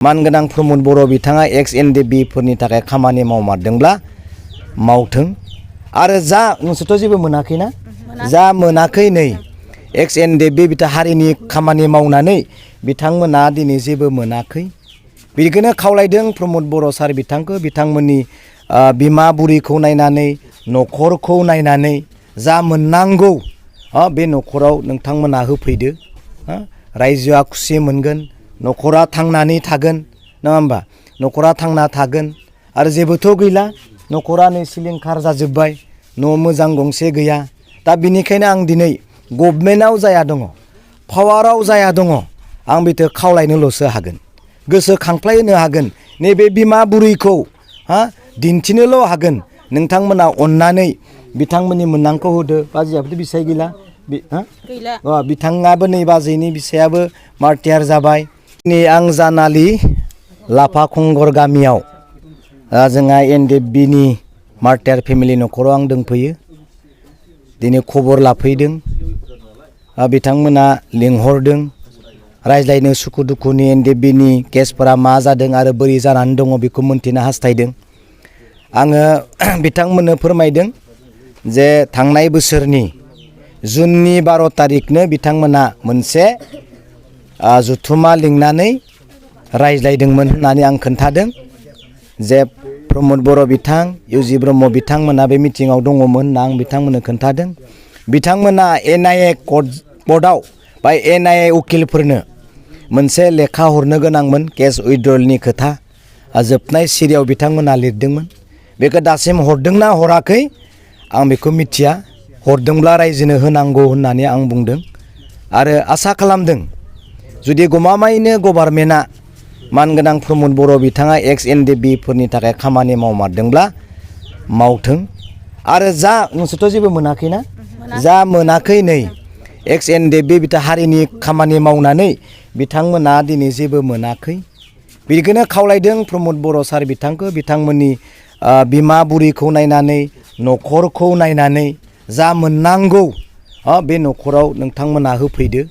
मानगोनां प्रमद बर' बिथाङा एक्स एनडिबि फोरनि थाखाय खामानि मावमारदोंब्ला मावथों आरो जा नोंसोरथ' जेबो मोनाखैना जा मोनाखै नै एक्स एनडिबि बिथा हारिनि खामानि मावनानै बिथांमोना दिनै जेबो मोनाखै बेखौनो खावलायदों प्रमद बर' सार बिथांखौ बिथांमोननि बिमा बुरिखौ नायनानै न'खरखौ नायनानै जा मोननांगौ बे न'खराव नोंथांमोना होफैदो रायजोआ खुसि मोनगोन न'खरा थांनानै थागोन नङा होमबा न'खरा थांना थागोन आरो जेबोथ' गैला न'खरा नै सिलिंखार जाजोब्बाय न' मोजां गंसे गैया दा बिनिखायनो आं दिनै गभर्नमेन्टआव जाया दङ पावाराव जाया दङ आं बेखौ खावलायनोल'सो हागोन गोसोखांफ्लाय होनो हागोन नैबे बिमा बुरैखौ दिन्थिनोल' हागोन नोंथांमोना अननानै बिथांमोननि मोननांखौ होदो बाजैयाबोथ' बिसाय गैला बिथाङाबो नै बाजैनि बिसायाबो मार्टियार जाबाय नै आं जानालि लाफा खंगर गामियाव जोंहा एनडिएफबिनि मार्टियार फेमिलि न'खराव आं दंफैयो दिनै खबर लाफैदों बिथांमोना लिंहरदों रायज्लायनो सुखु दुखुनि एनडिएफबिनि केसफोरा मा जादों आरो बोरै जानानै दङ बेखौ मोन्थिनो हास्थायदों आङो बिथांमोननो फोरमायदों जे थांनाय बोसोरनि जुननि 12 तारिखनो बिथांमोना मोनसे जुथुमा लिंनानै रायज्लायदोंमोन होननानै आं खोन्थादों जे प्रमद बर' बिथां इउजि ब्रह्म बिथांमोना बे मिटिङाव दङमोन होनना आं बिथांमोननो खोन्थादों बिथांमोना एनआइए कर्टआव बा एनआइए उकिलफोरनो मोनसे लेखा हरनो गोनांमोन केस उइथड्रलनि खोथा जोबनाय सिरियाव बिथांमोना लिरदोंमोन बेखौ दासिम हरदोंना हराखै आं बेखौ मिथिया हरदोंब्ला रायजोनो होनांगौ होननानै आं बुंदों आरो आसा खालामदों जुदि गमामायैनो गभर्नमेन्टआ मानगोनां प्रमद बर' बिथाङा एक्स एनडिएफबि फोरनि थाखाय खामानि मावमारदोंब्ला मावथों आरो जा नोंसोरथ' जेबो मोनाखैना जा मोनाखै नै एक्स एनडिएफबि बिथा हारिनि खामानि मावनानै बिथांमोना दिनै जेबो मोनाखै बेखौनो खावलायदों प्रमद बर' सार बिथांखौ बिथांमोननि बिमा बुरिखौ नायनानै न'खरखौ नायनानै जा मोननांगौ बे न'खराव नोंथांमोना होफैदो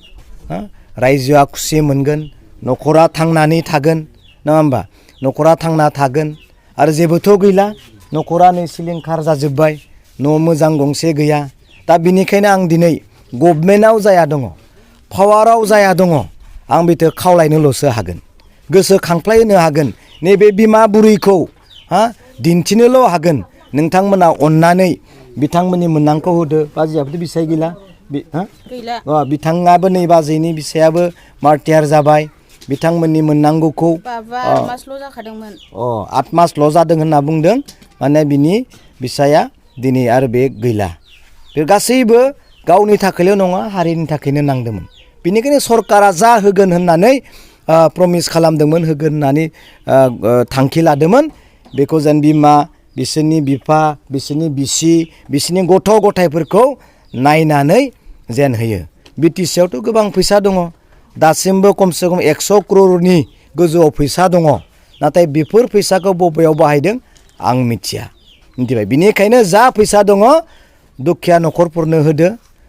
रायजोआ खुसि मोनगोन न'खरा थांनानै थागोन नङा होमबा न'खरा थांना थागोन आरो जेबोथ' गैला न'खरा नै सिलिंखार जाजोब्बाय न' मोजां गंसे गैया दा बिनिखायनो आं दिनै गभर्नमेन्टआव जाया दङ पावाराव जाया दङ आं बेखौ खावलायनोल'सो हागोन गोसोखांफ्लाय होनो हागोन नैबे बिमा बुरैखौ दिन्थिनोल' हागोन नोंथांमोना अननानै बिथांमोननि मोननांखौ होदो बाजैयाबोथ' बिसाय गैला बिथाङाबो नै बाजैनि बिसायाबो मार्टियार जाबाय बिथांमोननि मोननांगौखौ 8 मासल' जाखादोंमोन 8 मासल' जादों होनना बुंदों माने बिनि बिसाया दिनै आरो बे गैला बे गासैबो गावनि थाखायल' नङा हारिनि थाखायनो नांदोंमोन बेनिखायनो सरकारा जा होगोन होननानै प्रमिस खालामदोंमोन होगोन होननानै थांखि लादोंमोन बेखौ जेन बिमा बिसोरनि बिफा बिसोरनि बिसि बिसोरनि गथ' गथायफोरखौ नायनानै जेन होयो बिटिसिआवथ' गोबां फैसा दङ दासिमबो खमसे खम 100 crore गोजौआव फैसा दङ नाथाय बेफोर फैसाखौ बबेयाव बाहायदों आं मिथिया मिथिबाय बिनिखायनो जा फैसा दङ दुखिया न'खरफोरनो होदो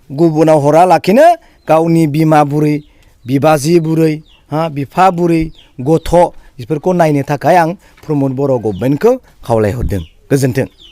गुबुनाव हरा लाखिनो गावनि बिमा बुरै बिबाजै बुरै बिफा बुरै गथ' बेफोरखौ नायनो थाखाय आं प्रमद बर' गभर्नमेन्टखौ खावलायहरदों गोजोन्थों।